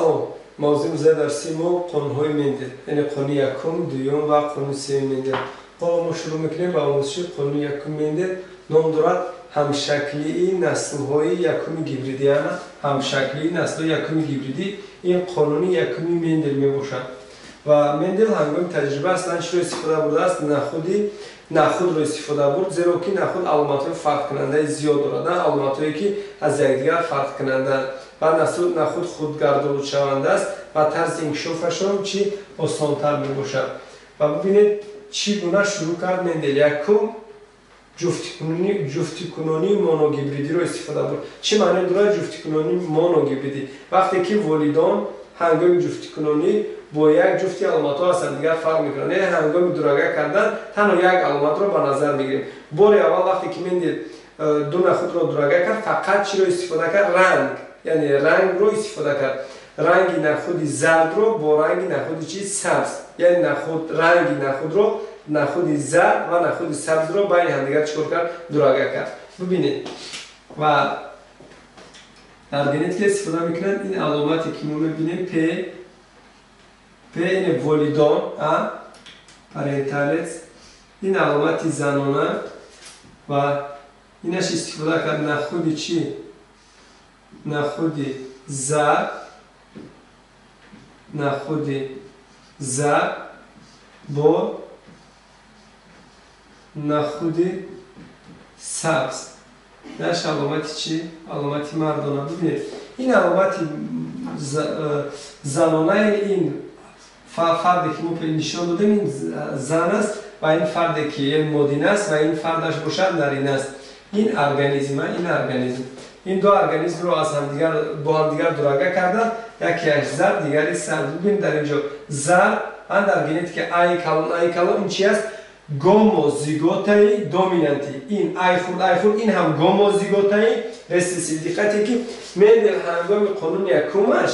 Салом. Мавзӯи имрӯзаи дарси мо қонунҳои Мендел, яъне қонуни якум, дуюм ва қонуни сеюми Мендел. Ҳоло мо шурӯъ мекунем ба омӯзиши қонуни якуми Мендел. Ном дорад ҳамшаклии наслҳои якуми гибридӣ, яъне ҳамшаклии наслҳои якуми гибридӣ. Ин қонуни якуми Мендел мебошад. Ва Мендел ҳангоми таҷриба аслан чиро истифода бурдааст? Нахудро истифода бурд, зеро ки нахуд аломатҳои фарқкунандаи зиёд дорад, аломатҳое ки аз якдигар фарқкунандаанд. Ва нахуд худгардоншаванда аст ва тарзи инкишофашон чӣ осонтар мебошад. Ва бибинед чӣ гуна шурӯъ кард Мендел. Якум ҷуфтикунонии моногибридиро истифода бурд. Чӣ маъне дорад ҷуфтикунонии моногибридӣ? Вақте ки волидон ҳангоми ҷуфтикунонӣ бо як ҷуфти аломатҳо аз ҳамдигар фарқ мекунанд, яъне ҳангоми дурага кардан танҳо як аломатро ба назар мегирем. Бори аввал вақте ки Мендел ду нахудро дурага кард, фақат чиро истифода кард? Ранг, яъне рангро истифода кард. Ранги нахуди зардро бо ранги нахуди чи? Сабз, яъне ранги нахудро, нахуди зард ва нахуди сабзро байни ҳамдигар чӣ кор кард? Дурага кард. Бибинед, ва дар генетика истифода мекунанд ин аломате ки мо мебинем П, П ин волидон, а паренталес, ин аломати занона ва инаш истифода кард нахуди чӣ? Нахуди зард, нахуди зард бо нахуди сабз. Наш аломати чӣ? Аломати мардона. Бибинед, ин аломати занонаи ин фарде ки мо нишон додем, ин зан аст ва ин фарде ки модина аст ва ин фардаш бошад нарина аст. Ин организм, ин организм, ин ду организмро аз ҳамдигар бо ҳамдигар дурага карданд, якеаш зард, дигари сабз. Бибинед, дар инҷо зард, дар генетика ай калон, ай калон ин чи аст? Гомозиготаи доминантӣ. Ин ай хурд, ай хурд, ин ҳам гомозиготаи ресессив. Диққате ки Мендел ҳангоми қонуни якумаш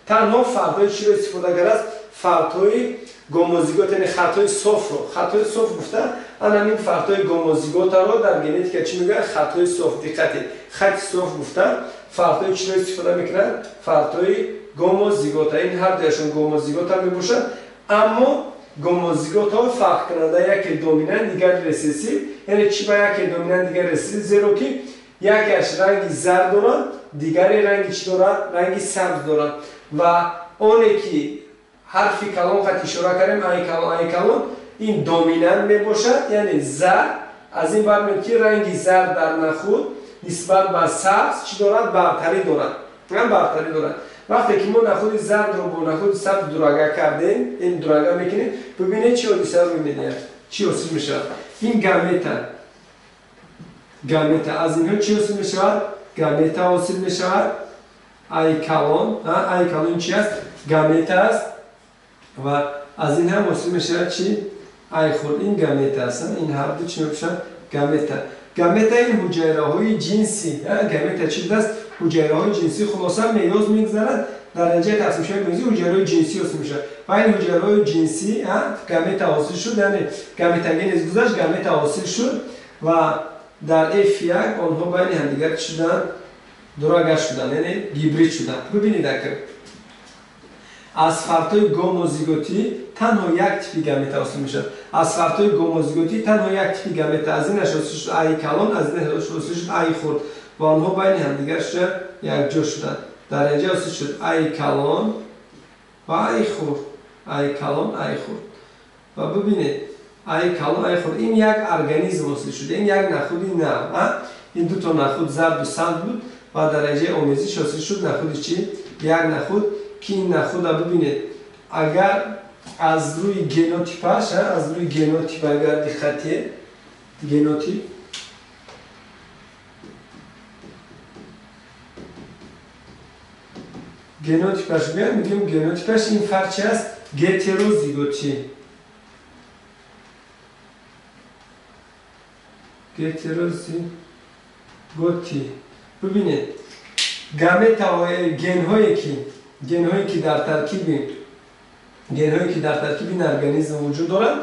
танҳо фардҳои чиро истифода кардааст? Фардҳои гомозигот, яъне хатҳои софро. Хатҳои соф гуфта, ана ҳамин фардҳои гомозиготаро дар генетика чӣ мегӯянд? Хатҳои соф. Диққате, хати соф гуфта фардҳои чиро истифода мекунанд? Фардҳои гомозигота. Ин ҳар дуяшон гомозигота мебошанд, аммо гомозиготаҳо фарқкунанда, яке доминант, дигари ресессив. Яъне чӣ ба яке доминант, дигари ресессив? Зеро ки якеаш ранги зард дорад, дигаре ранги чӣ дорад? Ранги сабз дорад. Ва оне ки ҳарфи калон хат ишора кардем, ай калон, ай калон, ин доминант мебошад, яъне зард. Аз ин бармеояд ки ранги зард дар нахуд нисбат ба сабз чӣ дорад? Бартарӣ дорад. Бартарӣ дорад. Вақте ки мо нахуди зардро бо нахуди сабз дурага кардем, ин дурага мекунем, бибинед чӣ ҳодиса рӯй медиҳад, чӣ ҳосил мешавад. Ин гамета, гамета аз инҳо чӣ ҳосил мешавад? Гамета ҳосил мешавад. Ай калон, ай калон чи аст? Гамета аст. Ва аз ин ҳам ҳосил мешавад чӣ? Ай хурд. Ин гамета аст. Ин ҳар ду чӣ мебошанд? Гамета. Гамета ин ҳуҷайраҳои ҷинсӣ. Гамета чӣ будааст? Ҳуҷайраҳои ҷинсӣ. Хулоса меёз мегузарад, дар натиҷаи тақсимшавии меёзӣ ҳуҷайраҳои ҷинсӣ ҳосил мешавад. Ва ин ҳуҷайраҳои ҷинсӣ, гамета ҳосил шуд, яъне гаметогенез гузашт, гамета ҳосил шуд ва дар F1 онҳо байни ҳамдигар чӣ шуданд? Дурага шуданд, яъне гибрид шуданд. Бибинед, акр аз фардҳои гомозиготӣ танҳо як типи гамета ҳосил мешавад. Аз фардҳои гомозиготӣ танҳо як типи гамета, аз инаш ҳосил шуд ай калон, аз инаш ҳосил шуд ай хурд ва онҳо байни ҳамдигар шуда якҷо шуданд. Дар инҷа ҳосил шуд ай калон ва ай хурд, ай калон, ай хурд. Ва бибинед, ай калон, ай хурд, ин як организм ҳосил шуд, ин як нахуди нав. Ин дуто нахуд зарду сабз буд ва дар инҷаи омезиш ҳосил шуд нахуди чӣ? Як нахуд ки ин нахуда бибинед, агар аз рӯи генотипаш, аз рӯи генотип агар диққате, генотип генотипаш гӯям, мегӯем генотипаш ин фарқ чи аст? Гетерозиготӣ. Гетерозиготӣ. Бибинед, гаметаҳои генҳое ки дар таркиби генҳое ки дар таркиби ин организм вуҷуд доранд,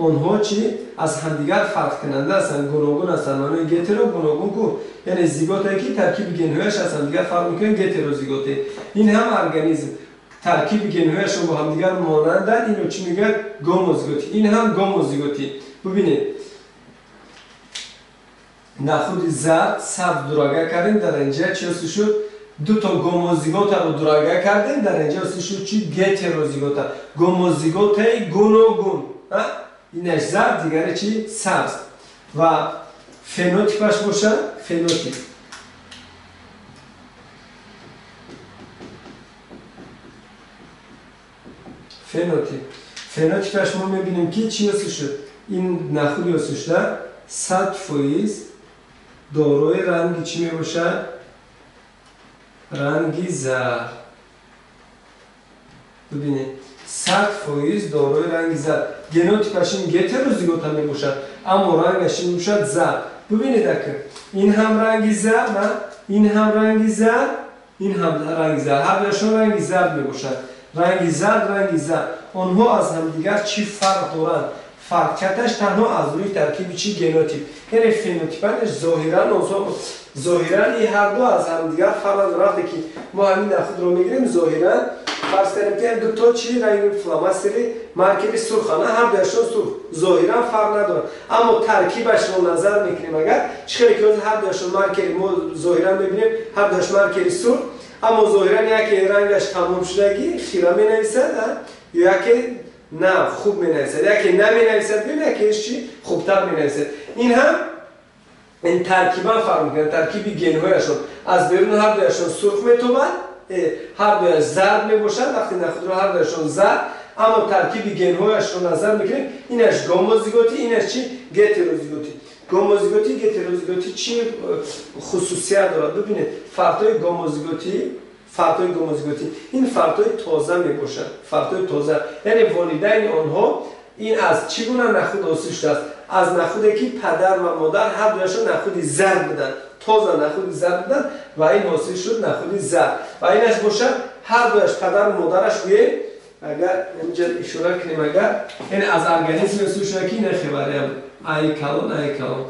онҳо чӣ? Аз ҳамдигар фарқкунанда ҳастанд, гуногун ҳастанд. Маънои гетеро гуногун ку, яъне зиготае ки таркиби генҳояш аз ҳамдигар фарқ мекунанд, гетерозиготе. Ин ҳам организм. таркиби генҳояшон бо ҳамдигар монанданд, инро чӣ мегӯяд? Гомозиготӣ. Ин ҳам гомозиготӣ. Бубинед, нахуди зард сабз дурага кардем, дар инҷа чӣ ҳосил шуд? Ду то гомозиготаро дурага кардем, дар инҷа ҳосил шуд чӣ? Гетерозигота. Гомозиготаи гуногун. Инаш зард, дигаре чӣ? Сабз. Ва фенотипаш бошад, фенотип. Фенотип. Фенотипаш мо мебинем ки чӣ ҳосил шуд? Ин нахуди ҳосил шуда 100% дорои ранги чӣ мебошад? Ранги зард. Бубинед, 100% дорои ранги зард. Генотипаш ин гетерозигота мебошад, аммо рангаш ин мебошад зард. Бубинед ака, ин ҳам ранги зард, ин ҳам ранги зард, ин ҳам ранги зард. Ҳар дуяшон ранги зард мебошад. Ранги зард, ранги зард. Онҳо аз ҳамдигар чӣ фарқ доранд? Фарқияташ танҳо аз рӯи таркиби чӣ? Генотип. Яъне фенотипанаш зоҳиран ин ҳар ду аз ҳамдигар фарқ надоранд. Вақте ки мо ҳамин нахудро мегирем, зоҳиран фарз кардем ки ду то чӣ ранги фломастери маркери сурхана, ҳар дуяшон сурх, зоҳиран фарқ надоранд. Аммо таркибашро назар мекунем, агар чӣ хеле ки ҳар дуяшон маркери мо зоҳиран мебинем, ҳар дуяш маркери сурх, аммо зоҳиран яке рангаш тамом шудагӣ хира менависад, ё яке на хуб менависад, яке наменависад, якеш чӣ хубтар менависад. Ин ҳам ин таркибан фарқ мекунад, таркиби генҳояшон. Аз берун ҳар дуяшон сурх метобад, ҳар дуяш зард мебошад, вақте нахудро ҳар дуяшон зард, аммо таркиби генҳояшро назар мекунем, инаш гомозиготӣ, инаш чӣ? Гетерозиготӣ. Гомозиготӣ, гетерозиготӣ чӣ хусусият дорад? Бубинед, фардҳои гомозиготӣ, фардҳои гомозиготӣ ин фардҳои тоза мебошад, фардҳои тоза. Яъне волидайни онҳо ин аз чӣ гуна нахуд ҳосил шудааст? Аз нахуде ки падар ва модар ҳар дуяшон нахуди зард буданд, тоза нахуди зард буданд ва ин ҳосил шуд нахуди зард. Ва инаш бошад ҳар дуяш падару модараш гӯем, агар инҷа ишора кунем, агар яъне аз организм ҳосил шуда ки ина хевария буд, ай калон, ай калон,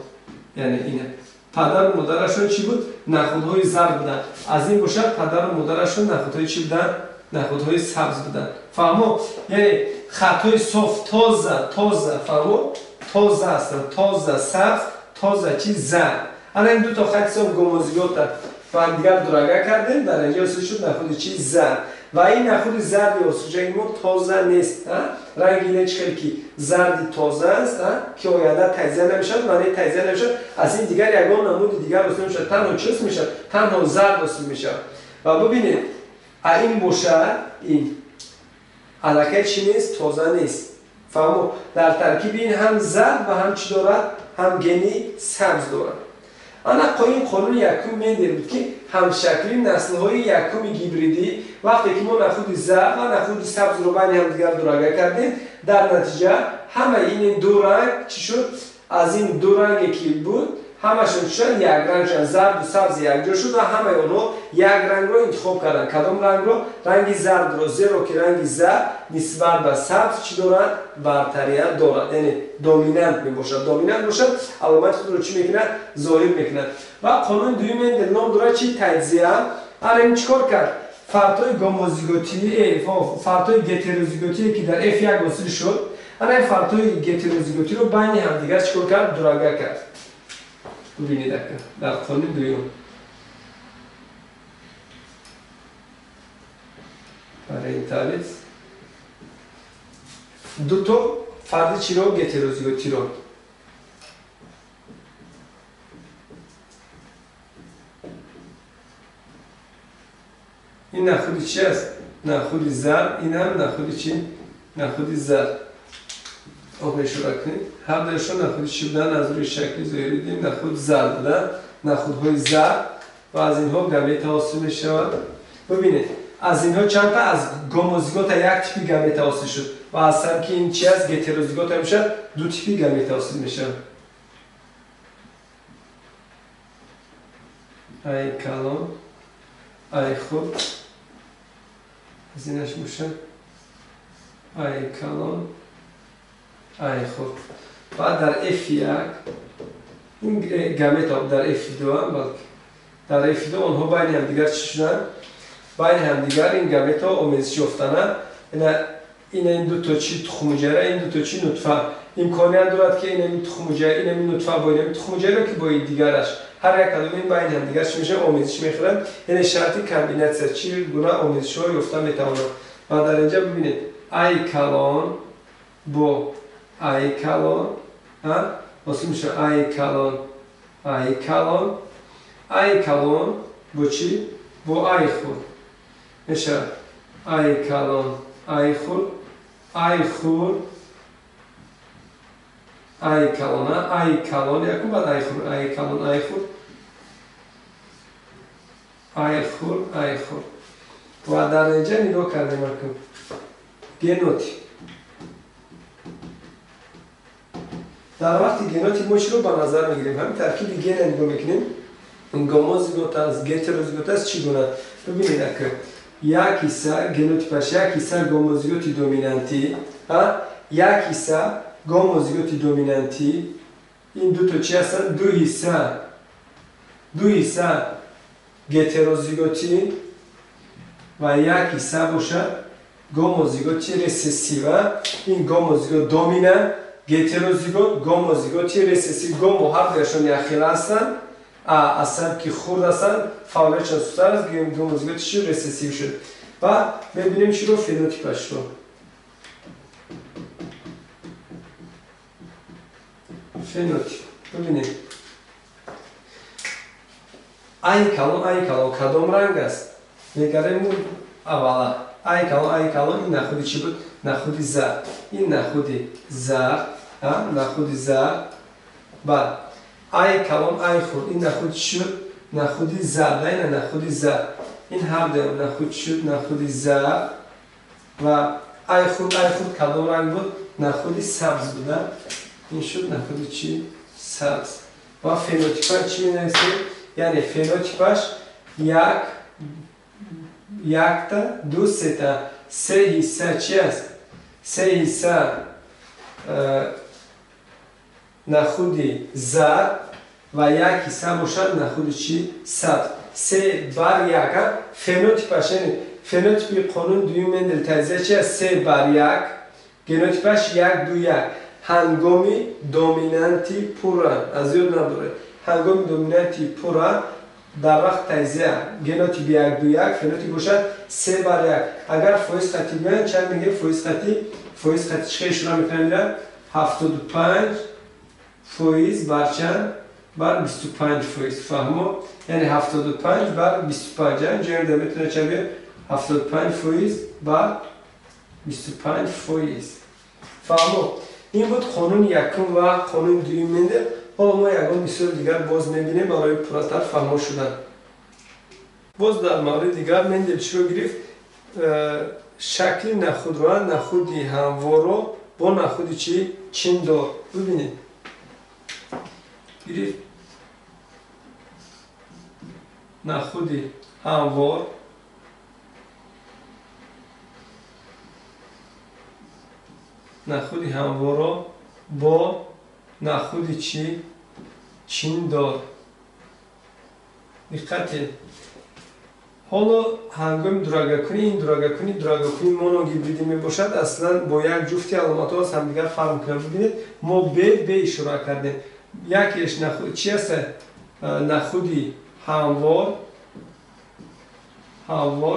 яъне ина падару модарашон чӣ буд? Нахудҳои зард буданд. Аз ин бошад падару модарашон нахудҳои чӣ буданд? Нахудҳои сабз буданд. Фаҳмо? Яъне хатҳои соф, тоза, тоза, фаҳмо? Тоза ҳастанд, тоза сабз, тоза чӣ? Зард. Ана ин ду то хати соф гомозигота ба ҳамдигар дурага кардем, дар инҷа ҳосил шуд нахуди чӣ? Зард. Ва ин нахуди зарди ҳосилшудаи мо тоза нест. Ранги ина чӣ хеле ки зарди тоза аст, ки оянда таҷзия намешавад, маънии таҷзия намешавад, аз ин дигар ягон намуди дигар ҳосил намешавад, танҳо чӣ ҳосил мешавад? Танҳо зард ҳосил мешавад. Ва бубинед, ин бошад, ин аллакай чӣ нест? Тоза нест. Фаҳмо? Дар таркиби ин ҳам зард ва ҳам чӣ дорад? Ҳам гени сабз дорад. Ана ин қонуни якум Мендел буд ки ҳамшакли наслҳои якуми гибридӣ, вақте ки мо нахуди зард ва нахуди сабзро байни ҳамдигар дурага кардем, дар натиҷа ҳамаи ин ду ранг чӣ шуд? Аз ин ду ранге ки буд, ҳамашон чӣ шуд? Як ранг шуд. Зарду сабз якҷо шуд ва ҳамаи онҳо як рангро интихоб карданд. Кадом рангро? Ранги зардро, зеро ки ранги зард нисбат ба сабз чӣ дорад? Бартарият дорад, яъне доминант мебошад. Доминант бошад, аломати худро чӣ мекунад? Зоҳир мекунад. Ва қонуни дуюм Мендел ном дорад чӣ? Таҷзия. Ана ин чӣ кор кард? Фардҳои гомозиготӣ, фардҳои гетерозиготие ки дар F1 ҳосил шуд, ана ин фардҳои гетерозиготиро байни ҳамдигар чӣ кор кард? Дурага кард. Бубинед ака, дар қонуни дуюм паренталис ду то фарди чиро? Гетерозиготиро. Ин нахуди чи аст? Нахуди зард. Ин ҳам нахуди чи? Нахуди зард. Об ишора кунед, ҳар дуяшон нахуди чӣ буданд? Аз рӯи шакли зоҳирӣ дидем, нахуд зард буданд, нахудҳои зард, ва аз инҳо гамета ҳосил мешавад. Бубинед, аз инҳо чандта? Аз гомозигота як типи гамета ҳосил шуд ва аз ҳам ки ин чи аст? Гетерозигота мешавад, ду типи гамета ҳосил мешавад. Ай калон, ай хурд, аз инаш бошад ай калон, ай хурд. Баъд дар F1 ин гамета, дар F2 ҳам, балки дар F2 онҳо байни ҳамдигар чӣ шуданд? Байни ҳамдигар ин гаметаҳо омезиш ёфтана, ин ду то чи тухмуҷайра, ин ду то чи нутфа. Имконият дорад, ки инами тухмуҷайра, инами нутфа бо инами тухмуҷайра, ки бо дигараш. Ҳар як кадом ин байни ҳамдигар чӣ мешавад? Омезиш мехӯрад. Яъне шарти комбинатсия чӣ гуна омезишҳо ёфта метавонад. Ва дар инҷа бибинед, ай калон бо ай калон ҳосил мешавад, ай калон, ай калон, ай калон бо чӣ? Бо ай хурд мешавад, ай калон, ай хурд, ай хурд, ай калон, ай калон якум, баъд ай хурд, ай калон, ай хурд, ай хурд, ай хурд. Ва дар инҷа нигоҳ кардем, акун генотип. Дар вақти генотип мо чиро ба назар мегирем? Ҳамин таркиби гена нигоҳ мекунем. Гомозигот аст, гетерозигот аст, чӣ гуна? Бибинед, ака, як ҳисса генотипаш, як ҳисса гомозиготи доминантӣ, як ҳисса гомозиготи доминантӣ. Ин дуто чи ҳастанд? Ду ҳисса, ду ҳисса гетерозиготӣ ва як ҳисса бошад гомозиготи ресессива. Ин гомозигот доминант, гетерозигот, гомозиготи ресессив. Гомо ҳардуяшон якхела ҳастанд, аз ки хурд ҳастанд, фаъолиятшон сустар аст, гомозиготи чи ресессив шуд. Ва мебинем чиро? Фенотипашро. Фенотип бибинем, ай калон, ай калон кадом ранг аст? Мегарем аввала ай калон, ай калон. Ин нахуди чӣ буд? Нахуди зард. Ин нахуди зард, нахуди зард. Баъд ай калон, ай хурд, ин нахуд чӣ шуд? Нахуди зард, ина нахуди зард. Ин ҳардуям нахуд чӣ шуд? Нахуди зард. Ва ай хурд, ай хурд кадом ранг буд? Нахуди сабз буда. Ин шуд нахуди чӣ? Сабз. Ва фенотипаш чӣ менависем? Яъне фенотипаш як, якта, ду, сета, се ҳисса чи аст? Се ҳисса нахуди зард ва як ҳисса бошад нахуди чӣ? Сабз. 3 бар 1 фенотипаш. Яъне фенотипи қонуни дуюм Мендел таҷзия чи аст? 3 бар 1. Генотипаш 1, 2, 1. Ҳангоми доминанти пурра, аз ёд надоред, ҳангоми доминанти пурра дар вақти таҷзия генотип 1, 2, 1, фенотип бошад 3 бар 1. Агар фоиз хатӣ гӯянд, чанд мегӯем фоиз хатӣ? Фоиз хатӣ чӣ хел ишора мекунам? Ира 75% бар чанд? Бар 25%. Фаҳмо? Яъне 75 бар 25. Ҷоям метавона чанд биёд? 75% бар 25%. Фаҳмо? Ин буд қонуни якум ва қонуни дуюм Мендел. Ҳоло мо ягон мисоли дигар боз мебинем барои пурратар фаҳмо шудан. Боз дар мавриди дигар Мендел чиро гирифт? Шакли нахудро, нахуди ҳамворро бо нахуди чӣ? Чиндор. Бибинед, гирифт нахуди ҳамвор, нахуди ҳамворро бо нахуди чӣ? Чиндор. Диққате, ҳоло ҳангоми дурагакунӣ, ин дурагакунӣ дурагакунӣ моногибридӣ мебошад. Аслан бо як ҷуфти аломатҳо аз ҳамдигар фарқ мекунад. Бибинед, мо б б ишора кардем. Якеш чи аст? Нахуди ҳамвор, ҳамвор,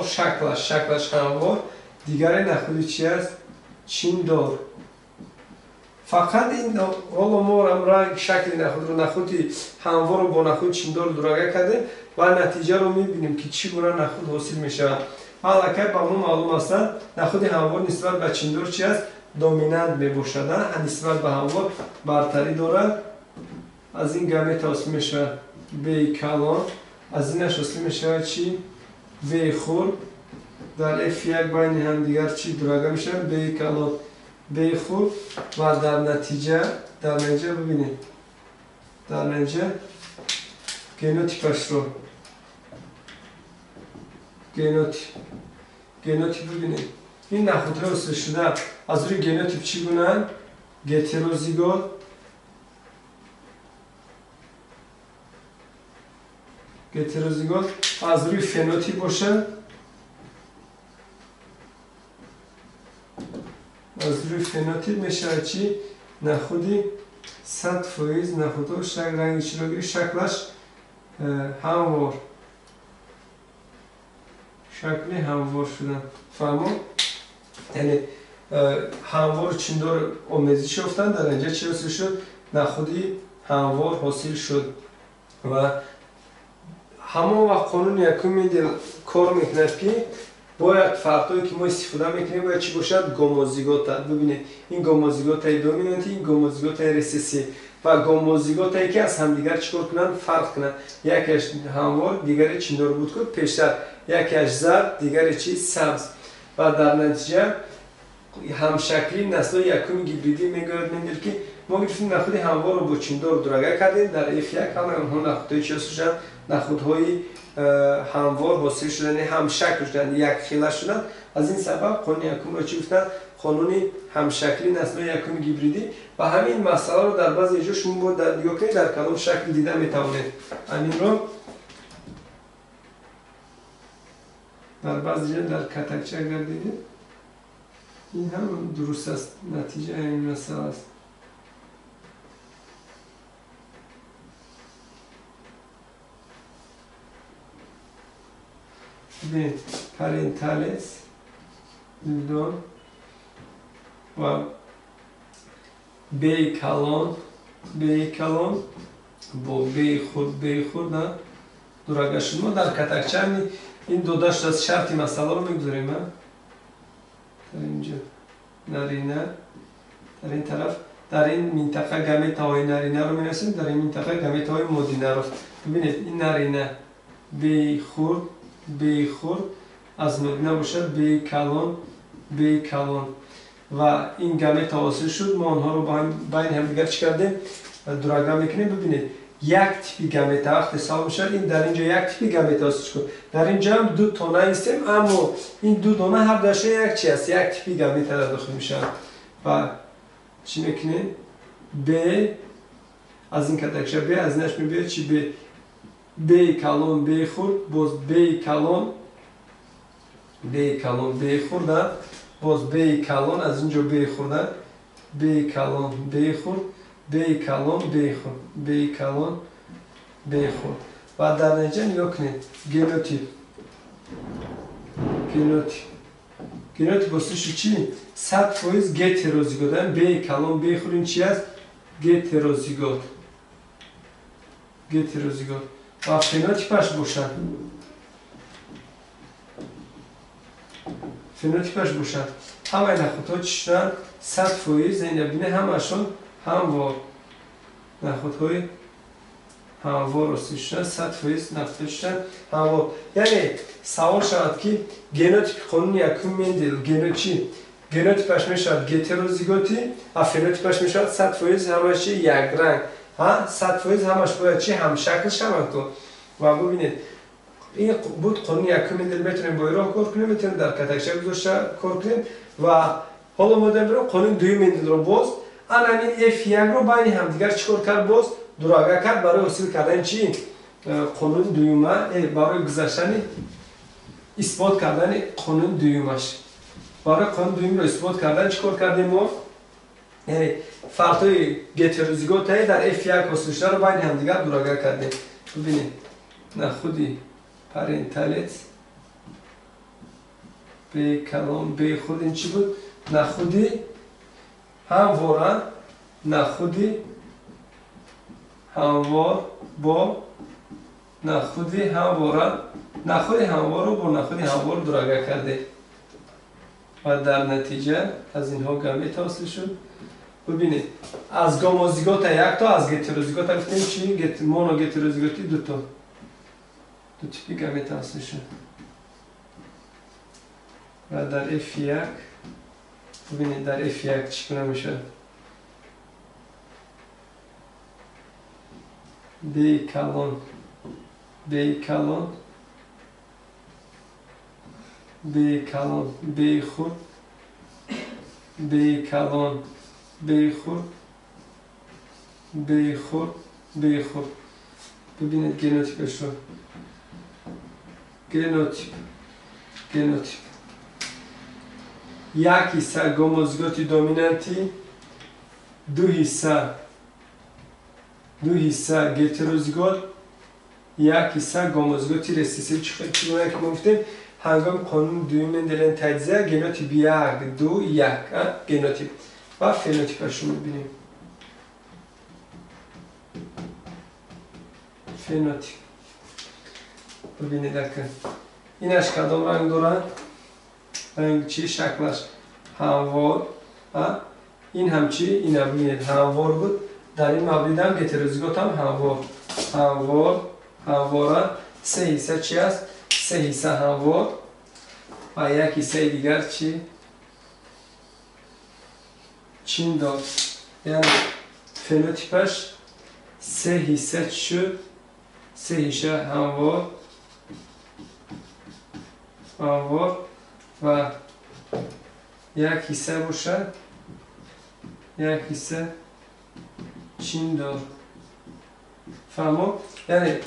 шаклаш ҳамвор. Дигаре нахуди чи аст? Чиндор. Фақат ин ҳоло мо ранг, шакли нахудро, нахуди ҳамворро бо нахуди чиндор дурага кардем ва натиҷаро мебинем, ки чӣ гуна нахуд ҳосил мешавад. Аллакай ба мо маълум аст, нахуди ҳамвор нисбат ба чиндор чи аст? Доминант мебошад, нисбат ба ҳамвор бартарӣ дорад. Аз ин гамета ҳосил мешавад б калон, аз инаш ҳосил мешавад чи? Б хурд. Дар F1 байни ҳамдигар чӣ дурага мешавад? Б калон, б хурд. Ва дар натиҷа бибинед, дар натиҷа генотипашро, генотип бибинед. Ин нахудҳои ҳосилшуда аз рӯи генотип чӣ гунаанд? Гетерозигот, гетерозигот. Аз рӯи фенотип бошад Аз рӯи фенотип мешавад чӣ? Нахуди 100% нахудҳо ранги чиро гирифт? Шаклаш ҳамвор. Шакли ҳамвор шудан. Фаҳмо? Яъне ҳамвор чиндор омезиш ёфтанд, дар инҷа чӣ ҳосил шуд? Нахуди ҳамвор ҳосил шуд. Ва ҳамон вақт қонуни якум Мендел кор мекунад, ки бояд фардҳое ки мо истифода мекунем бояд чӣ бошад? Гомозигота. Бибинед, ин гомозиготаи доминанти, ин гомозиготаи ресессӣ ва гомозиготае ки аз ҳамдигар чӣ кор кунанд? Фарқ кунанд. Якеаш ҳамвор, дигаре чиндор буд ку пештар, якеаш зард, дигаре чӣ? Сабз. Ва дар натиҷа ҳамшаклии наслҳои якуми гибридӣ мегӯяд Мендел, ки мо гирифтем нахуди ҳамворро бо чиндор дурага кардем, дар F1 ҳамаи онҳо нахудҳои чӣ ҳосил шуданд? Нахудҳои ҳамвор ҳосил шуданд, яъне ҳамшакл шуданд, якхела шуданд. Аз ин сабаб қонуни якумро чӣ гуфтанд? Қонуни ҳамшаклии наслҳои якуми гибридӣ. Ва ҳамин масъаларо дар баъзе ҷо шумо бояд нигоҳ кунед, дар кадом шакл дида метавонед. Ҳаминро дар баъзе ҷо дар катакча агар дидед, ин ҳам дуруст аст, натиҷаи ҳамин масъала аст. Бибинед, паренталес дон ва б калон, б калон бо б хурд, б хурд дурага шуд. Мо дар катакча ин дода шудааст, шарти масъаларо мегузорем. Дар инҷо нарина, дар ин тараф, дар ин минтақа гаметаҳои наринаро менависем, дар ин минтақа гаметаҳои модинаро. Бибинед, ин нарина б хурд, б хурд, аз модина бошад б калон, б калон. Ва ин гамета ҳосил шуд. Мо онҳоро байни ҳамдигар чӣ кардем? Дурага мекунем. Бибинед, як типи гамета вақте савол мешавад, ин дар инҷо як типи гамета ҳосил шуд. Дар инҷо ҳам ду тона истем, аммо ин ду дона ҳар дуяшон як чи аст? Як типи гамета дар дохил мешавад. Ва чӣ мекунем? Б аз ин катакша Б аз инаш мебиёд чи? Б, Б калон, Б хурд, боз Б калон, Б калон, Б хурд, боз Б калон, аз инҷо Б хурд, Б калон, Б хурд, Б калон, Б хурд, Б калон, Б хурд. Ва дар натиҷа нигоҳ кунед, генотип, генотип, генотип ҳосил шуд чӣ? 100% гетерозигот. Б калон, Б хурд ин чи аст? Гетерозигот, гетерозигот. Ва фенотипаш бошад, фенотипаш бошад, ҳамаи нахудҳо чӣ шуданд? 100%, яъне бинед, ҳамаашон ҳамвор, нахудҳои ҳамвор ҳосил шуданд, 100% нахудҳо шуданд ҳамвор. Яъне савол шавад, ки генотипи қонуни якум Мендел чӣ? Генотипаш мешавад гетерозиготӣ, ва фенотипаш мешавад 100% ҳамааш чи? Якранг. 100% ҳамаш бояд чи? Ҳамшакл шаванд. Ва бибинед, ин буд қонуни якум Мендел. Метавонем бо роҳ кор кунем, метавонем дар катакча гузошта кор кунем. Ва ҳоло мо дорем қонуни дуюм Менделро боз. Ана ҳамин F1-ро байни ҳамдигар чӣ кор кард? Боз дурага кард барои ҳосил кардани чӣ? Қонуни дуюма, барои гузаштани исбот кардани қонуни дуюмаш. Барои қонуни дуюмро исбот кардан чӣ кор кардем мо? Яъне фардҳои гетерозиготаи дар F1 ҳосил шударо байни ҳамдигар дурага кардем. Бибинед, нахуди паренталец Б калон, Б хурд ин чӣ буд? Нахуди ҳамвора, нахуди ҳамвор бо нахуди ҳамвора, нахуди ҳамворро бо нахуди ҳамвор дурага кардем. Ва дар натиҷа аз инҳо гамета ҳосил шуд. Бибинед, аз гомозигота як то, аз гетерозигота гуфтем чи? Моногетерозиготи ду то, ду типи гамета ҳосил шуд. Ва дар F1 бибинед, дар F1 чӣ гуна мешавад? Б калон, Б калон, Б калон, Б хурд, Б калон, Б хурд, Б хурд, Б хурд. Бибинед генотипашро. Генотип, генотип. Як ҳисса гомозиготи доминантӣ, ду ҳисса гетерозигот, як ҳисса гомозиготи рецессив. Чӣ гуна ки мо гуфтем, ҳангоми қонуни дуюми Менделен таҷзия генотип 1, 2, 1 генотип ва фенотипашро мебинем. Фенотип бибинед, ака инаш кадом ранг дорад? Ранг чи? Шаклаш ҳамвор. Ин ҳам чи? Ина бибинед, ҳамвор буд. Дар ин маврид ҳам гетерозигот ҳам ҳамвор, ҳамвор, ҳамвора. Се ҳисса чи аст? Се ҳисса ҳамвор ва як ҳиссаи дигар чи? Чиндор. Яъне фенотипаш се ҳисса чӣ шуд? Се ҳисса ҳамвор, ҳамвор ва як ҳисса бошад, як ҳисса чиндор. Фаҳмо? Яъне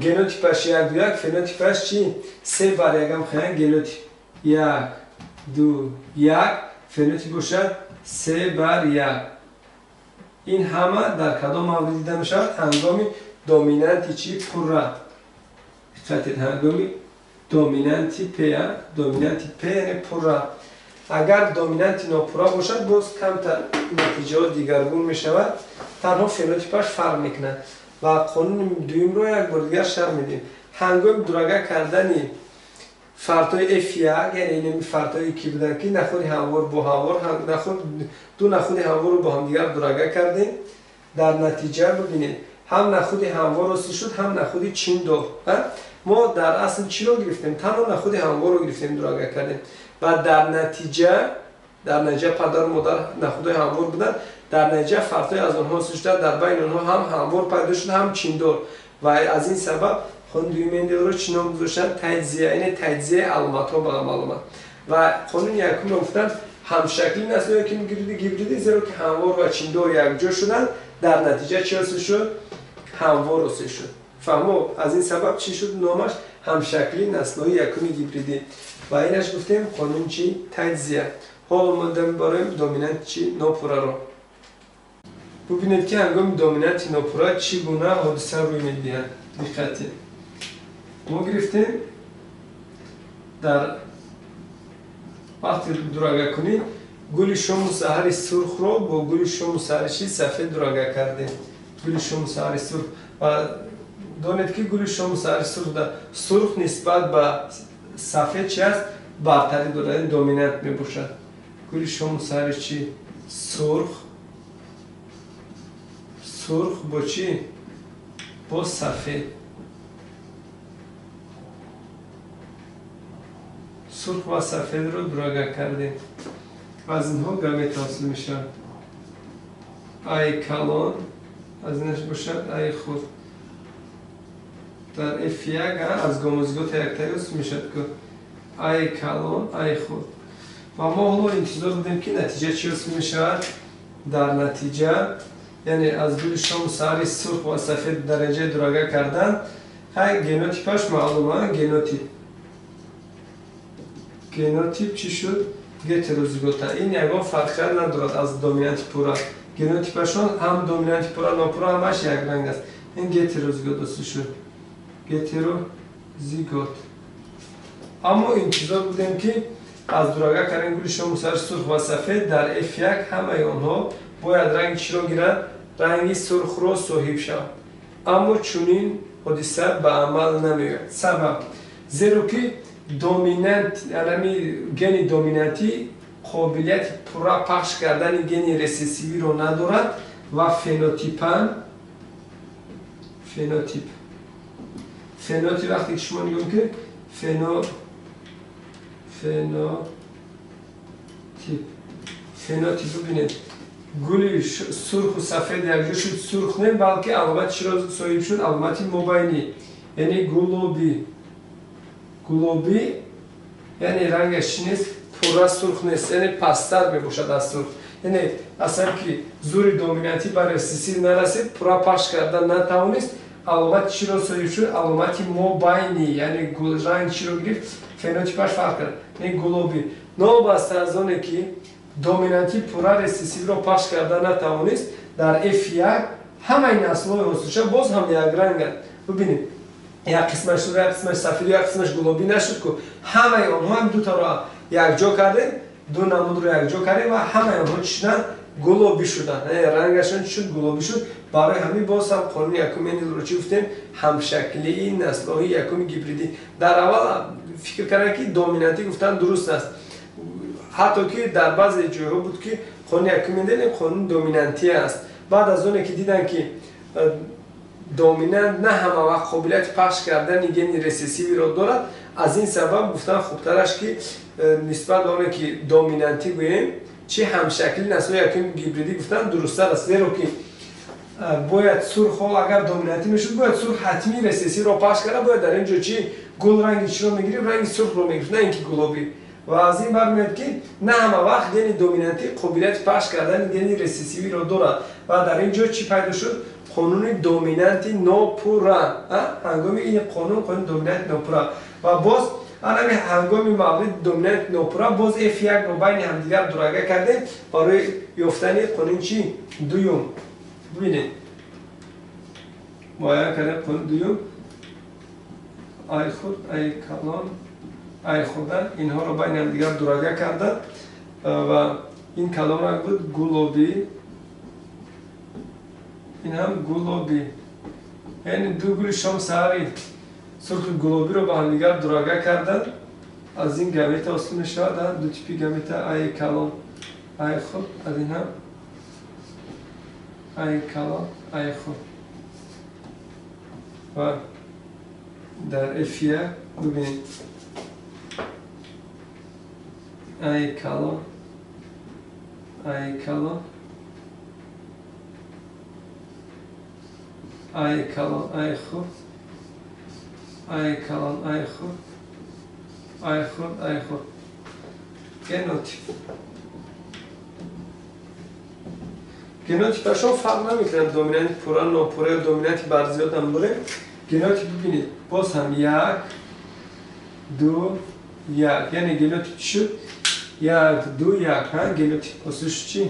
генотипаш 1, 2, 1, фенотипаш чи? Се бар якам хаян генотип 1, 2, 1, фенотип бошад 3 бар 1. Ин ҳама дар кадом маврид дида мешавад? Ҳангоми доминанти чи? Пурра. Диққат, ҳангоми доминанти п, доминанти п, яъне пурра. Агар доминанти нопурра бошад, боз камтар натиҷаҳо дигаргун мешавад, танҳо фенотипаш фарқ мекунад. Ва қонуни дуюмро як бор дигар шарҳ медиҳем. Ҳангоми дурага кардани фардҳои F1, яъне инами фардҳое ки буданд, ки нахуди ҳамвор бо ҳамвор, ду нахуди ҳамворро бо ҳамдигар дурага кардем, дар натиҷа бибинед, ҳам нахуди ҳамвор ҳосил шуд, ҳам нахуди чиндор. Мо дар асл чиро гирифтем? Танҳо нахуди ҳамворро гирифтем, дурага кардем. Ва дар натиҷа падару модар нахудҳои ҳамвор буданд, дар натиҷа фардҳое аз онҳо ҳосил шуда, дар байни онҳо ҳам ҳамвор пайдо шуд, ҳам чиндор. Ва аз ин сабаб қонуни дуюми Менделро чӣ ном гузоштанд? Таҷзия, яъне таҷзияи аломатҳо ба амал омад. Ва қонуни якумро гуфтанд ҳамшакли наслҳое ки гибридӣ, зеро ки ҳамвор ва чиндор якҷо шуданд, дар натиҷа чӣ ҳосил шуд? Ҳамвор ҳосил шуд. Фаҳмо? Аз ин сабаб чӣ шуд номаш? Ҳамшакли наслҳои якуми гибридӣ. Ва инаш гуфтем қонун чи? Таҷзия. Ҳоло мо мебарем доминанти чи? Нопурраро. Бубинед ки ҳангоми доминанти нопурра чӣ гуна ҳодиса рӯй медиҳад. Диққате. Мо гирифтем дар вақти дурагакунӣ гули шому саҳари сурхро бо гули шому саҳари чи? Сафед дурага кардем. Гули шому саҳари сурх. Ва донед ки гули шому саҳари сурх нисбат ба сафед чи аст? Бартарӣ дорад, яъне доминант мебошад. Гули шому саҳари чи? Сурх. Сурх бо чи? Бо сафед. Сурх ва сафедро дурага кардем. Аз инҳо гамета ҳосил мешавад. Ай калон, аз инаш бошад ай хурд. Дар F1 аз гомозигота яктаи ҳосил мешавад ки ай калон, ай хурд. Ва мо ҳоло интизор будем ки натиҷа чӣ ҳосил мешавад? Дар натиҷа, яъне аз гули шому саҳари сурх ва сафед дараҷаи дурага кардан, хай генотипаш маълум, генотип. Генотип чӣ шуд? Гетерозигота. Ин ягон фарқият надорад аз доминанти пурра. Генотипашон ҳам доминанти пурра, нопурра ҳамаш якранг аст. Ин гетерозигот ҳосил шуд. Гетерозигот. Аммо интизор будем ки аз дурага кардани гули шому саҳари сурх ва сафед дар F1 ҳамаи онҳо бояд ранги чиро гиранд? Ранги сурхро соҳиб шаванд. Аммо чунин ҳодиса ба амал намеояд. Сабаб: зеро ки доминант, ами гени доминантӣ қобилияти пурра пахш кардани гени рецессивиро надорад ва фенотипан фенотип фенотип вақте ки шумо нигоҳ мекунед фенотип бибинед, гули сурху сафед якҷо шуд, сурх не, балки аломати чиро соҳиб шуд? Аломати мобайнӣ, яъне гулобӣ. Гулобӣ, яъне рангаш чӣ нест? Пурра сурх нест, яъне пасттар мебошад аз сурх. Яъне аслан ки зури доминантӣ ба рецессив нарасид, пурра пахш кардан натавонист, Аломати чиро соҳиб шуд? Аломати мобайнӣ, яъне ранг чиро гирифт, фенотипаш фарқ кард, яъне гулобӣ. Новобаста аз оне ки доминанти пурра ресессивро пахш карда натавонист, дар F1 ҳамаи наслҳои ҳосилшуда боз ҳам якранганд. Бибинед, як қисмаш сурх, як қисмаш сафед, як қисмаш гулобӣ нашуд ку. Ҳамаи онҳо ҳам дутаро якҷо кардем, ду намудро якҷо кардем ва ҳамаи онҳо чӣ шуданд? Гулобӣ шуданд. Рангашон чӣ шуд? Гулобӣ шуд. Барои ҳамин боз ҳам қонуни якуми Менделро чӣ гуфтем? Ҳамшаклии наслҳои якуми гибридӣ. Дар аввал фикр кардем, ки доминантӣ гуфтан дуруст аст. Ҳатто ки дар баъзе ҷойҳо буд, ки қонуни якуми Мендел ин қонуни доминантӣ аст. Баъд аз оне ки диданд, ки доминант на ҳама вақт қобилияти пахш кардани гени ресессивиро дорад, аз ин сабаб гуфтан хубтараш, ки нисбат ба оне ки доминантӣ гӯем, чӣ ҳамшакли наслҳои якуми гибридӣ гуфтан дурусттар аст, зеро ки бояд сурх, ҳол агар доминантӣ мешуд, бояд сурх ҳатмӣ ресессивро пахш карда, бояд дар ин ҷо чӣ гул ранги чиро мегирифт? Ранги сурхро мегирифт, на ин ки гулобӣ. Ва аз ин бармеояд, ки на ҳама вақт гени доминантӣ қобилияти пахш кардани гени ресессивиро дорад. Ва дар ин ҷо чӣ пайдо шуд? Қонуни доминанти нопурра. Ҳангоми ин қонун, қонуни доминанти нопурра. Ва боз анами ҳангоми мавриди доминанти нопурра боз F1-ро байни ҳамдигар дурага кардем барои ёфтани қонуни чӣ? Дуюм. Бибинед, муайян кардем қонуни дуюм. Ай хурд, ай калон, ай хурда, инҳоро байни ҳамдигар дурага карданд ва ин калон ранг буд гулобӣ, ин ҳам гулобӣ. Яъне ду гули шом саҳари сурхи гулобиро ба ҳамдигар дурага карданд. Аз ин гамета ҳосил мешавад ду типи гамета: ай калон, ай хурд, аз ин ҳам ай калон, ай хурд. Ва дар F1 бибинед: ай калон, ай калон, ай калон, ай хурд, ай калон, ай хурд, ай хурд, ай хурд. Генотип. Генотипашон фарқ намекунад, доминанти пурра, нопурра ё доминанти барзиёд ҳам дорем. Генотип бибинед, боз ҳам як, ду, як. Яъне генотип чӣ шуд? Як, ду, як. Генотип ҳосил шуд чӣ?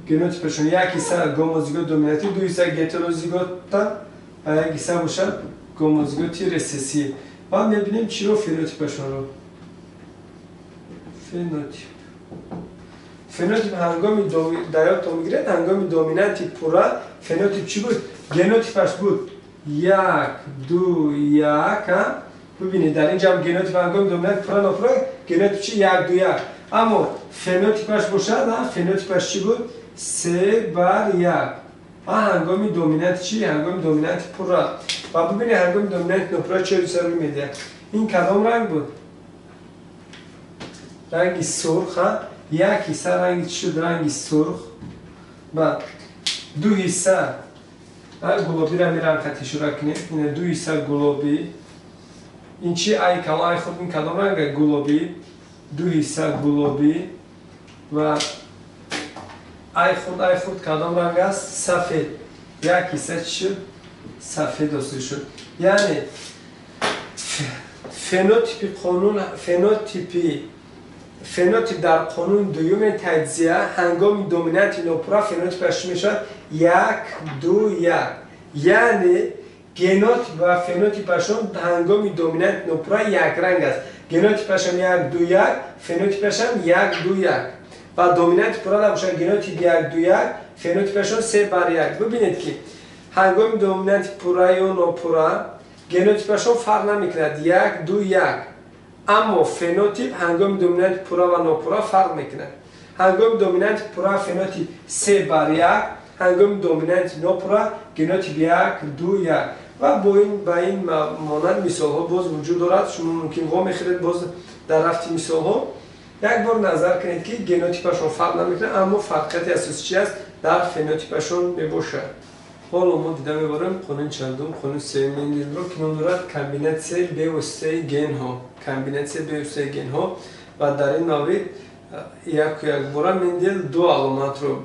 Генотипашон як ҳисса гомозигот доминантӣ, ду ҳисса гетерозигота ва як ҳисса бошад гомозиготи ресессив. Ва мебинем чиро? Фенотипашонро. Фенотип. Фенотип ҳангоми дарёфт мегирад, ҳангоми доминанти пурра фенотип чӣ буд? Генотипаш буд як, ду, як. Бибинед, дар ин ҷо ҳам генотип ҳангоми доминанти пурра, нопурра генотип чи? Як, ду, як. Аммо фенотипаш бошад, фенотипаш чӣ буд? Се бар як. Ҳангоми доминанти чӣ? Ҳангоми доминанти пурра. Ва бибинед, ҳангоми доминанти нопурра чӣ ҳодиса рӯй медиҳад? Ин кадом ранг буд? Ранги сурх. Як ҳисса ранги чӣ шуд? Ранги сурх. Ва ду ҳисса гулобиро мерам хат ишора кунем. Ина ду ҳисса гулобӣ. Ин чи? Ай калон, ай хурд, ин кадом ранга? Гулобӣ. Ду ҳисса гулобӣ. Ва ай хурд, ай хурд кадом ранг аст? Сафед. Як ҳисса чӣ шуд? Сафед ҳосил шуд. Яъне фенотипи қонун, фенотип дар қонуни дуюми таҷзия ҳангоми доминанти нопурра фенотипаш чӣ мешавад? Як, ду, як. Яъне генотип ва фенотипашон ҳангоми доминанти нопурра якранг аст. Генотипашам як, ду, як, фенотипашам як, ду, як. Ва доминанти пурра набошад генотип як, ду, як, фенотипашон се бар як. Бибинед, ки ҳангоми доминанти пурра ё нопурра генотипашон фарқ намекунад, як, ду, як. Аммо фенотип ҳангоми доминанти пурра ва нопурра фарқ мекунад. Ҳангоми доминанти пурра фенотип се бар як, ҳангоми доминанти нопурра генотип як, ду, як. Ва бо ин ба ин монанд мисолҳо боз вуҷуд дорад. Шумо мумкин вомехӯред боз дар рафти мисолҳо. Як бор назар кунед, ки генотипашон фарқ намекунад, аммо фарқияти асосӣ чи аст? Дар фенотипашон мебошад. Ҳоло мо дида мебарем қонуни чандум, қонуни сеюми Менделро, ки ном дорад комбинатсияи бевоситаи генҳо. Комбинатсияи бевоситаи генҳо. Ва дар ин маврид яку якбора Мендел ду аломатро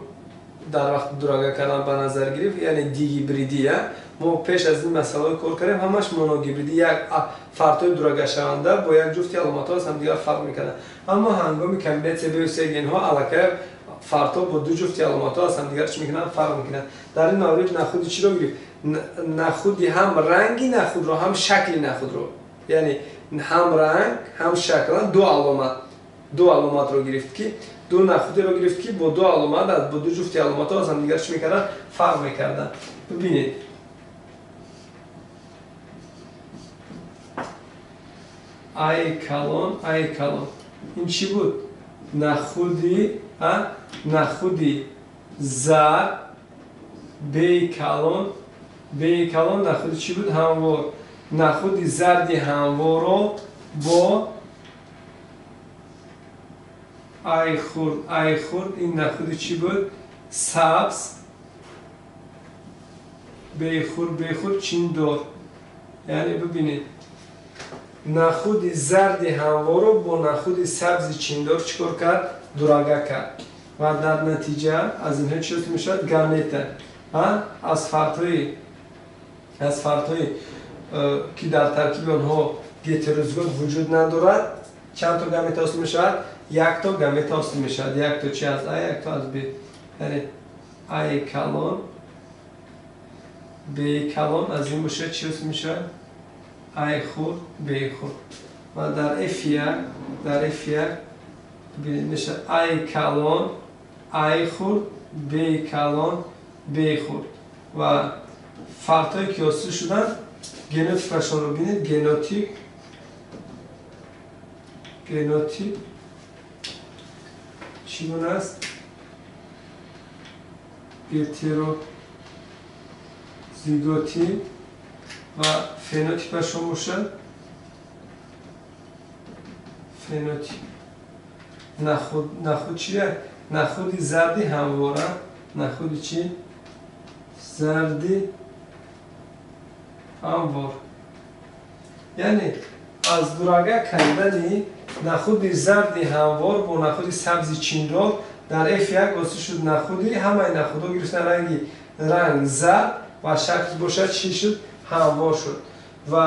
дар вақти дурага кардан ба назар гирифт, яъне дигибридия. Мо пеш аз ин масъалаҳо кор кардем, ҳамаш моногибридӣ, як фардҳои дурагашаванда бо як ҷуфти аломатҳо аз ҳамдигар фарқ мекарданд. Аммо ҳангоми комбинатсия Б ва С генҳо аллакай фардҳо бо ду ҷуфти аломатҳо аз ҳамдигар чӣ мекунанд? Фарқ мекунанд. Дар ин маврид нахуди чиро гирифт? Нахуди ҳам ранги нахудро, ҳам шакли нахудро, яъне ҳам ранг, ҳам шакл, ду аломатро гирифт, ки ду нахудеро гирифт, ки бо ду аломат, бо ду ҷуфти аломатҳо аз ҳамдигар чӣ мекарданд? Фарқ мекарданд. Бибинед, ай калон, ай калон, ин чӣ буд? Нахуди зард, б калон, б калон нахуди чӣ буд? Ҳамвор. Нахуди зарди ҳамворро бо ай хурд, ай хурд, ин нахуди чӣ буд? Сабз, б хурд, б хурд, чиндор. Яъне бибинед, нахуди зарди ҳамворро бо нахуди сабзи чиндор чӣ кор кард? Дурага кард. Ва дар натиҷа аз инҳо чӣ ҳосил мешавад? Гамета. Аз фардҳои ки дар таркиби онҳо гетерозигот вуҷуд надорад, чанд то гамета ҳосил мешавад? Як то гамета ҳосил мешавад. Як то чи аз А, як то аз Б. Яъне А калон, Б калон, аз ин бошад чӣ ҳосил мешавад? А хурд, Б хурд. Ва дар F1, дар F1 бибинед, мешавад А калон, А хурд, Б калон, Б хурд. Ва фардҳое ки ҳосил шуданд, генотипашонро бинед. Генотип чӣ гуна аст? Гетерозиготӣ. Ва фенотипашон бошад, фенотип нахуд чия? Нахуди зарди ҳамвора, нахуди чӣ? Зарди ҳамвор. Яъне аз дурага кардани нахуди зарди ҳамвор бо нахуди сабзи чиндор дар F1 ҳосил шуд нахуди, ҳамаи нахудҳо гирифтан ранг зард ва шакл бошад чӣ шуд? Ҳамвор шуд. Ва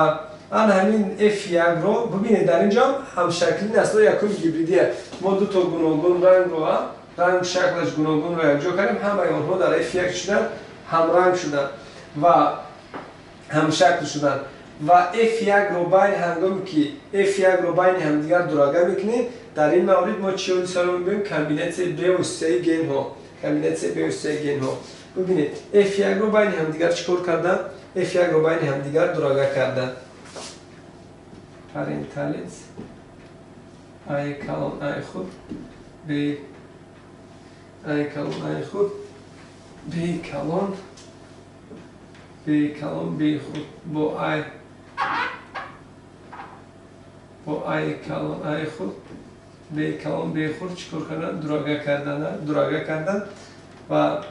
ан ҳамин F1-ро бибинед, дар инҷо ҳамшакли наслҳои якум гибридия. Мо ду то гуногун рангро, ранг шаклаш гуногунро якҷо кардем, ҳамаи онҳо дар F1 шуданд, ҳамранг шуданд ва ҳамшакл шуданд. Ва F1-ро байни ҳангоме ки F1-ро байни ҳамдигар дурага мекунем, дар ин маврид мо чӣ ҳодисаро мебинем? Комбинатсияи Б ва С генҳо. Комбинатсияи Б ва С генҳо. Бибинед, F1-ро байни ҳамдигар чӣ кор карданд? F1-ро байни ҳамдигар дурага карданд. Парентализ А калон, А хурд, Б, А калон, А хурд, Б калон, Б калон, Б хурд бо А, бо А калон, А хурд, Б калон, Б хурд чӣ кор карданд? Дурага карданд, дурага карданд. Ва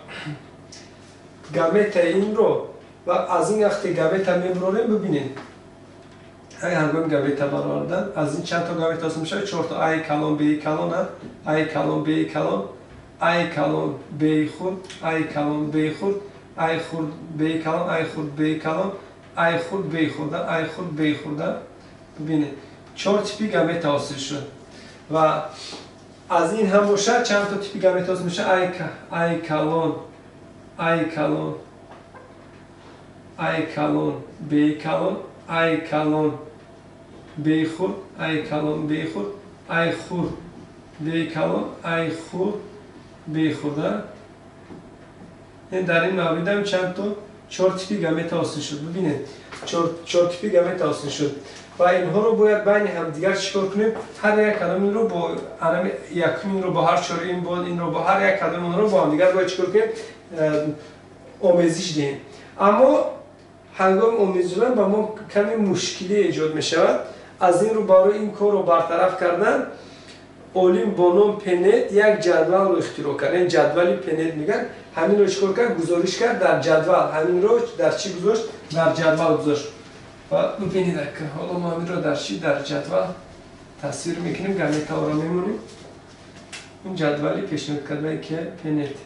гаметаи инро, ва аз ин вақте гамета мебурорем, бибинед, ай ҳангоми гамета баровардан аз ин чанд то гамета ҳосил мешавад? Чор то. А калон, Б калон, А калон, Б калон, А калон, Б хурд, А калон, Б хурд, А хурд, Б калон, А хурд, Б калон, А хурд, Б хурд, А хурд, Б хурд. Бибинед, чор типи гамета ҳосил шуд. Ва аз ин ҳам бошад чанд то типи гамета ҳосил мешавад? А калон, А калон, А калон, Б калон, А калон, Б хурд, А калон, Б хурд, А хурд, Б калон, А хурд, Б хурд. Дар ин маврид ҳам чанд то? Чор типи гамета ҳосил шуд. Бибинед, чор типи гамета ҳосил шуд. Ва инҳоро бояд байни ҳамдигар чӣ кор кунем? Ҳар як кадом инро бо якум, инро бо ҳар чор, ин бо инро бо ҳар як кадом онҳоро бо ҳамдигар бояд чӣ кор кунем? Омезиш диҳем. Аммо ҳангоми омезиш додан ба мо каме мушкилӣ эҷод мешавад. Аз ин рӯ барои ин корро бартараф кардан олим бо ном Пенет як ҷадвалро ихтироъ кард. Ин ҷадвали Пенет мегӯянд. Ҳаминро чӣ кор кард? Гузориш кард дар ҷадвал. Ҳаминро дар чӣ гузошт? Дар ҷадвал гузошт. Ва бибинед, ҳоло мо ҳаминро дар чӣ? Дар ҷадвал тасвир мекунем, гаметаҳоро мемонем. Ин ҷадвали пешниҳод кардаи ки Пенет.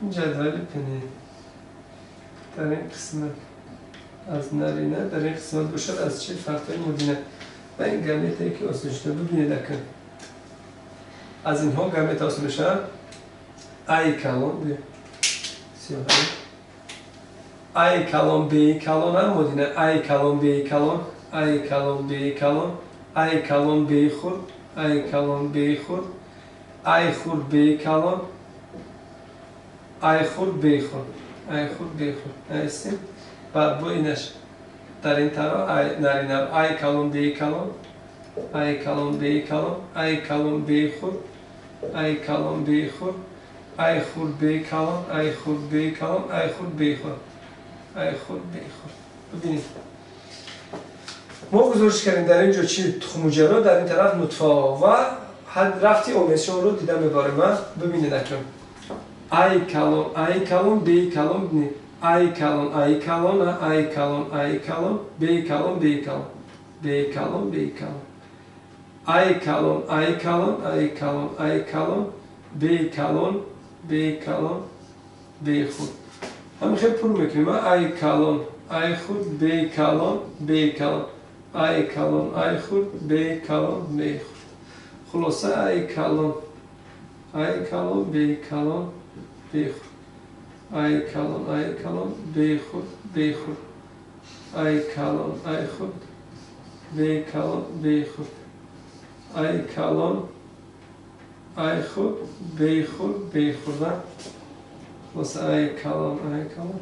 این جدول پنل در این قسمت از نرینه، در این قسمت باشد از چه فردهای مدینه و این گامیت که حاصل شده. ببینید اکنون از اینها گامیت حاصل میشه. ای کلون ای کلون بی کلون هم مدینه، ای کلون بی کلون، ای کلون بی کلون، ای کلون بی خورد، ای کلون بی خورد، ای خورد بی کلون، ای خورد بی خورد، ای خورد بی خورد. نویسیم. بعد با اینش در این طرف ای نرینه، ای کلون بی کلون، ای کلون بی کلون، ای کلون بی خورد، ای کلون بی خورد، ای خورد بی کلون، ای خورد بی کلون، ای خورد بی خورد، ای خورد بی خورد. ببینید ما گزارش کردیم در اینجا چی تخم در این طرف نطفه و رفتی آمیزشان رو دیدم بباریم. ببینید اکنون ای کلون، ای کلون، بی کلون، ببینید ای کلون، ای کلون، ای کلون، ای کلون، بی کلون، بی کلون، بی کلون، بی کلون، ای کلون، ای کلون، ای کلون، ای کلون، بی کلون، بی کلون، بی خورد. همین خیلی پر میکنیم. ای کلون، ای خورد، بی کلون، بی کلون، ای کلون، ای خورد، بی کلون، بی خورد. خلاصه ای کلون، ای کلون، بی کلون، بی خورد، ای کلون، ای کلون، بی خورد، بی خورد، ای کلون، ای خورد، بی کلون، بی خورد، ای کلون، ای خورد، بی خورد، بی خورد. خلاصه ای کلون، ای کلون،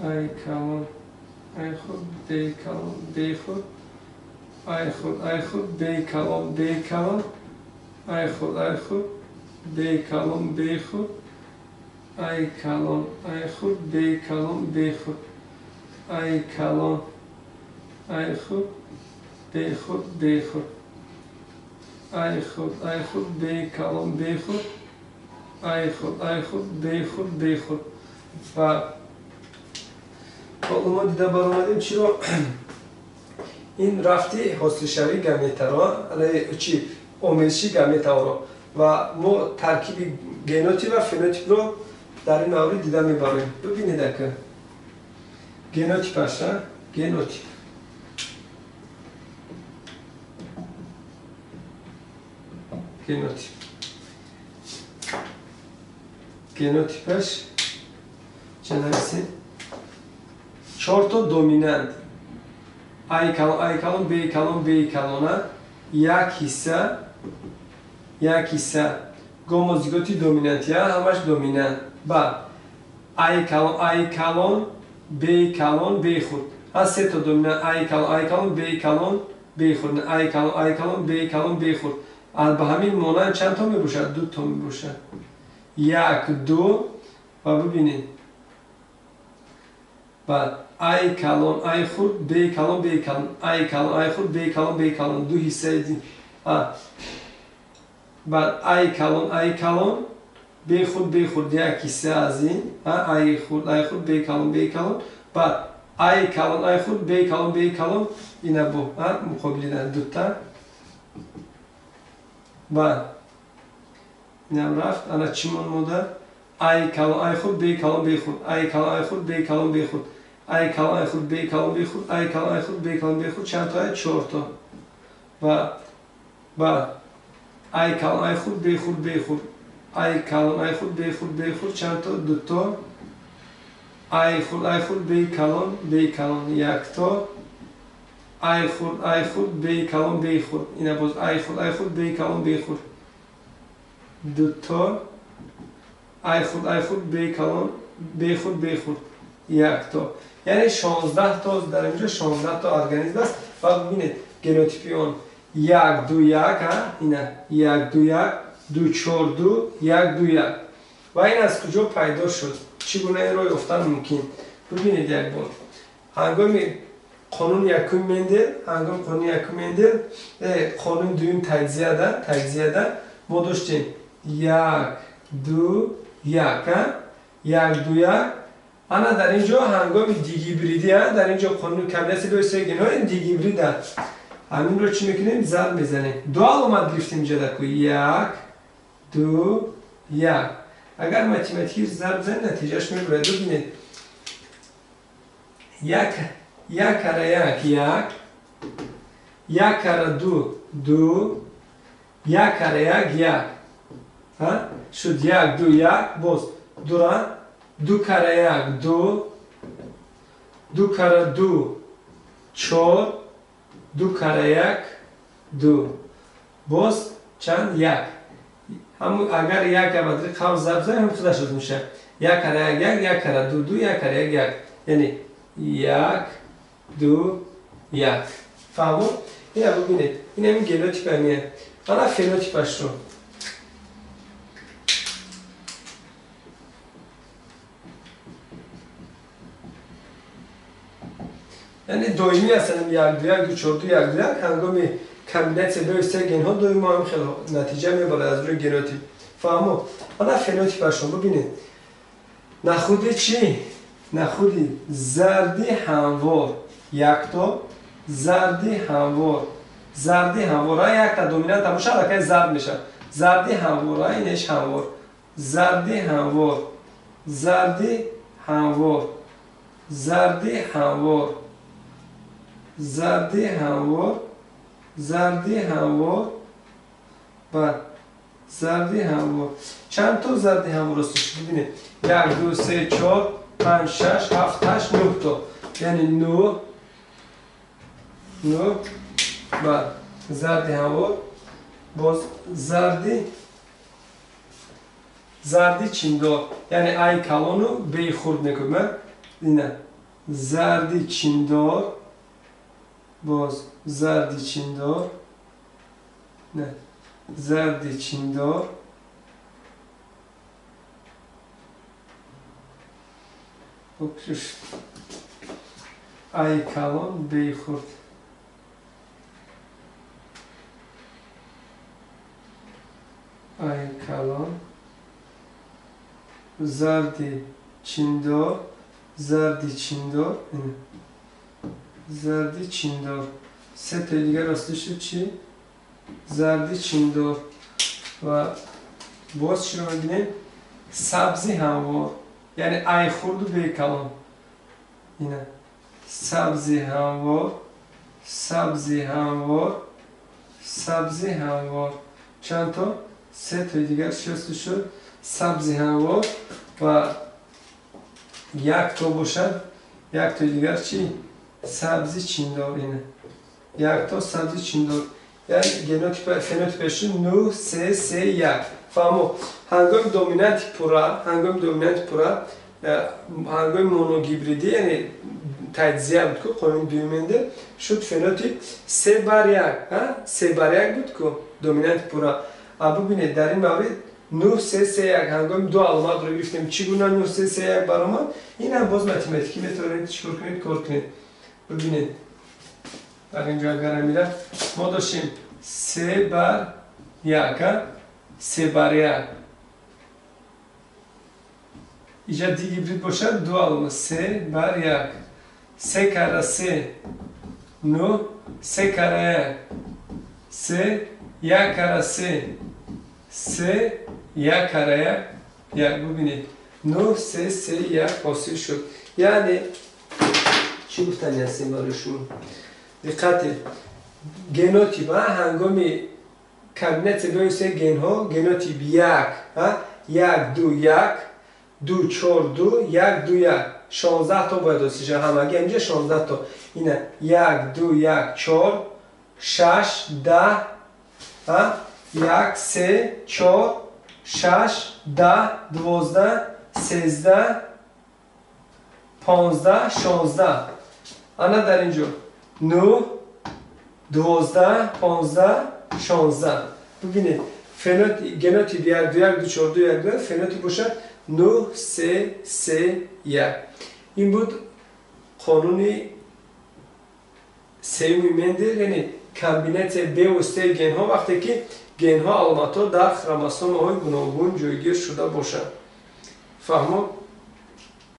ای کلون، ای خورد، بی کلون، بی خورد، ای خورد، ای خورد، بی کلون، بی کلون، ای خورد، ای خورد، بی کلون، بی خورد، ای کلون، ای خورد، بی کلون، بی خورد، ای کلون، ای خورد، بی خورد، بی خورد، ای خورد، ای خورد، بی کلون، بی خورد، ای خورد، ای خورد، بی خورد، بی خورد. و ما دیده برآمدیم چی رو؟ این رفتی حاصل شوی گامیتا رو، چی آمیزشی گامیتا رو و ما ترکیب گنوتیپ و فنوتیپ رو در این مورد دیده میبریم. ببینید که گنوتیپش، گنوتیپ گنوتیپ گنوتیپش چه نویسیم؟ 4 تا دومینانت، ای کلون، ای کلون، بی کلون، بی کلون، یک حصه، یک حصه گوموزیگوتی دومینانتی همش دومینانت. بعد ای کلون، ای کلون، بی کلون، بی خورد. از سه تا دومینانت، ای کلون، ای کلون، بی کلون، بی خورد، ای کلون، ای کلون، بی کلون، بی خورد. به همین مانند چند تا میباشد؟ 2 تا میباشد. 1 2 و ببینید بعد ای کلون، ای خورد، بی کلون، بی کلون، ای کلون، ای خورد، بی کلون، بی کلون، دو حصه دین. بعد ای کلون، ای کلون، بی خورد، بی خورد، یک حصه از این، ای خورد، ای خورد، بی کلون، بی کلون. بعد ای کلون، ای خورد، بی کلون، بی کلون، اینا بو مقابلی دو تا. بعد اینم رفت. انا چی مونده؟ ای کلون، ای خورد، بی کلون، بی خورد، ای کلون، ای خورد، بی کلون، بی خورد، ای کلون، ای خورد، بی کلون، بی خورد، ای کلون، ای خورد، بی کلون، بی خورد. چند تا؟ 4 تا. و بعد ای کلون، ای خورد، بی خورد، بی خورد، ای کلون، ای خورد، بی خورد، بی خورد. چند تا؟ 2 تا. ای خورد، ای خورد، بی کلون، بی کلون، 1 تا. ای خورد، ای خورد، بی کلون، بی خورد. اینا باز ای خورد، ای خورد، بی کلون، بی خورد، 2 تا. ای خورد، ای خورد، بی کلون، بی خورد، بی خورد، 1 تا. یعنی 16 تا در اینجا 16 تا ارگانیسم است. و ببینید گنوتیپی اون 1 2 1، اینا 1 2 1، 2 4 2، 1 2 1. و این از کجا پیدا شد؟ چگونه این رو یافتن ممکن؟ ببینید یک بار هنگامی قانون یکم مندل، هنگام قانون یکم مندل، قانون دوم تجزیه ده ما داشتیم 1 2 1، 1 2 1. انا در اینجا هنگام دیگیبریدی، در اینجا قانون کمیت 2 3 گن‌های دیگیبرید همین رو چی میکنیم؟ ضرب میزنیم. 2 علامت گرفتیم اینجا دکو 1 2 1. Агар математики зарб занед, натиҷааш мебарад. Бибинед, як як кара як як, як кара ду ду, як кара як як. Шуд як ду як, боз дура ду кара як ду, ду кара ду чор, ду кара як ду, боз чанд як. Ҳамун агар як абадри қавс зарб занем, ҳам худаш роз мешавад. Як кара як як, як кара ду ду, як кара як як, яъне як ду як. Фаҳмо? Ина бибинед, ин ҳамин генотип ҳамия. Ана фенотипашро. Яъне доимӣ ҳастанд як ду як, ду чор ду, як ду як. Ҳангоми комбинатсия б се генҳо доимо ҳам хел натиҷа мебарад аз рӯи генотип. Фаҳмо? Ана фенотипашро бибинед. Нахуди чӣ? Нахуди зарди ҳамвор якто, зарди ҳамвор, зарди ҳамвор якта доминанта бошад, аллакай зард мешавад. Зарди ҳамвор, инеш ҳамвор, зарди ҳамвор, зарди ҳамвор, зарди ҳамвор, зарди ҳамвор, зарди ҳамвор ва зарди ҳамвор. Чанд то зарди ҳамвор аст? Бибинед, як, ду, се, чор, панҷ, шаш, ҳафт, ҳашт, нӯҳ то. Яъне нӯҳ, нӯҳ ва зарди ҳамвор, боз зарди, зарди чиндор, яъне ай калону беи хурд мекунем. Ина зарди чиндор, боз зарди чиндор, не, зарди чиндор, ай калон беи хурд. Ай калон, зарди чиндор, зарди чиндор, зарди чиндор. Се тои дигар асли шуд чӣ? Зарди чиндор. Ва боз чиро мебинем? Сабзи ҳамвор, яъне ай хурду беи калон. Ина сабзи ҳамвор, сабзи ҳамвор, сабзи ҳамвор. Чанд то? Се тои дигар чӣ асли шуд? Сабзи ҳамвор ва як то бошад, як тои дигар чӣ? Сабзи чиндор. Ина як то сабзи чиндор. Яъне генотип, фенотипаш нӯҳ, се, се, як. Фаҳмо? Ҳангоми доминанти пурра, ҳангоми доминанти пурра, ҳангоми моногибридӣ, яъне таҷзия буд ку, қонуни дуюм Мендел шуд фенотип се бар як, се бар як буд ку доминанти пурра. А бибинед, дар ин маврид нӯҳ, се, се, як ҳангоми ду аломатро гирифтем, чӣ гуна нӯҳ, се, се, як баромад? Ин ҳам боз математикӣ метавонед чӣ кор кунед? Кор кунед. Бибинед, дар инҷо агар амира мо доштем се бар як, се бар як. Иҷа дигибрид бошад, ду аломат, се бар як, се кара се нӯҳ, се кара як се, як кара се се, як кара як як. Бибинед, нӯҳ, се, се, як ҳосил шуд. Яъне чӣ гуфтани ҳастем барои шумо? Диққате, генотип ҳангоми комбинатсия б се генҳо, генотип як, як, ду, як, ду, чор, ду, як, ду, як, 16 то бояд ҳосил шавад. Ҳамагӣ ҳаминҷа 16 то. Ина як, ду, як, чор, шаш, даҳ, як, се, чор, шаш, даҳ, 12, 13, 15, 16. Ана дар инҷо нӯҳ, 12, 15, 16. Бибинед, генотип як, ду, як, ду, чор, ду, як, ду, фенотип бошад нӯҳ, се, се, як. Ин буд қонуни сеюми Мендел, яъне комбинатсияи бевоситаи генҳо вақте ки генҳо аломатҳо дар хромосомаҳои гуногун ҷойгир шуда бошанд. Фаҳмо?